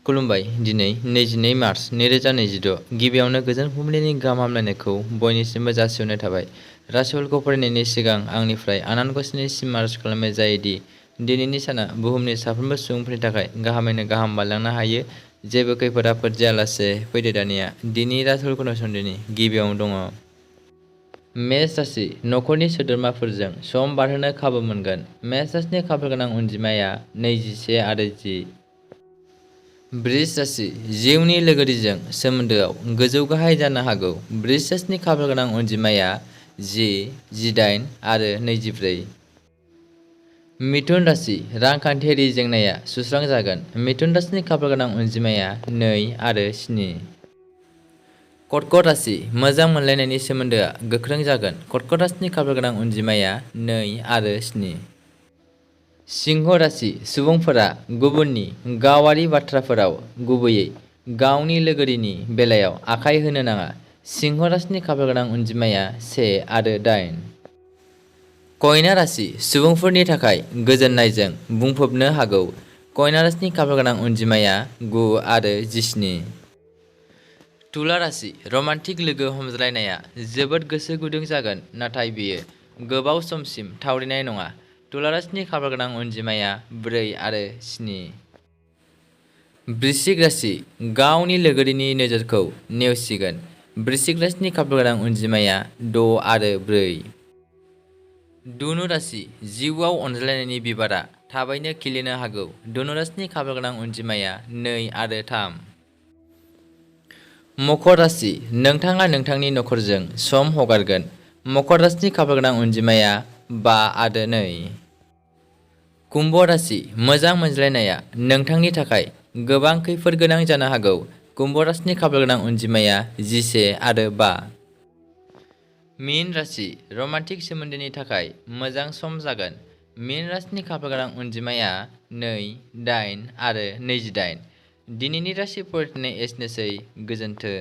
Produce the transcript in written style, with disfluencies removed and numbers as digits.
खुलुमबाय। दिनै 22 मार्च 2026 गिबियावनो गोजोन फुंबिलिनि गाहाम हामलायनायखौ बयनिसिमबो जासिहरनाय थाबाय। राशिफलखौ फरायनायनि सिगां आंनिफ्राय आनान गसाइनिसिम आरज खालामनाय जायोदि दिनैनि साना बुहुमनि साफ्रोमबो सुबुंफोरनि थाखाय गाहामैनो गाहाम बारलांनो हायो। जेबो खैफोद आफोद जायालासे फैदो दानिया दिनैनि राशिफलखौ नायसंनायनि गिबियावनो दङ मेष राशि। नखरनि सोद्रोमाफोरजों सम बारहोनो खाबु मोनगोन। मेष राशिनि खाफाल गोनां अनजिमाया 21 आरो 10। बृष राशि। जिउनि लोगोरिजों सोमोन्दोआव गोजौ गाहाय जानो हागौ। बृष राशिनि खाफाल गोनां अनजिमाया 10, 18 आरो 24। मिथुन राशि। रांखान्थियारि जेंनाया सुस्रांजागोन। मिथुन राशिनि खाफाल गोनां अनजिमाया 2 आरो 7। कर्कट राशि। मोजां मोनलायनायनि सोमोन्दोआ गोख्रों जागोन। कर्कट राशिनि खाफाल गोनां अनजिमाया 2 आरो 7। सिंह राशि। सुबुंफोरा गुबुननि गावारि बाथ्राफोराव, गुबैयै गावनि लोगोरिनि बेलायाव आखाय होनो नाङा। सिंह राशिनि खाफाल गोनां अनजिमाया 1 आरो 8। कन्या राशि। सुबुंफोरनि थाखाय गोजोननायजों बुंफबनो हागौ। कन्या राशिनि खाफाल गोनां अनजिमाया 9 आरो 17। तुला राशि। रमान्टिक लोगो हमज्लायनाया जोबोद गोसो गुदुं जागोन, नाथाय बेयो गोबाव समसिम थावरिनाय नङा। तुला राशिनि खाफाल गोनां अनजिमाया 4 आरो 7। वृश्चिक राशि। गावनि लोगोरिनि नोजोरखौ नेवसिगोन। वृश्चिक राशिनि खाफाल गोनां अनजिमाया 6 आरो 4। धनु राशि। जिउआव अनज्लायनायनि बिबारा थाबैनो खिलिनो हागौ। धनु राशिनि खाफाल गोनां अनजिमाया 2 आरो 3। मकर राशि। नोंथाङा नोंथांनि नखरजों सम हगारगोन। मकर राशिनि खाफाल गोनां अनजिमाया 5 आरो 2। कुम्भ राशि। मोजां मोनज्लायनाया नोंथांनि थाखाय गोबां खैफोद गोनां जानो हागौ। कुम्भ राशिनि खाफाल गोनां अनजिमाया 11 आरो 5। मीन राशि। रमान्टिक सोमोन्दोनि थाखाय मोजां सम जागोन। मीन राशिनि खाफाल गोनां अनजिमाया 2, 8 आरो 28। दिनैनि राशि फरायनाय एसेनोसै। गोजोन्थों।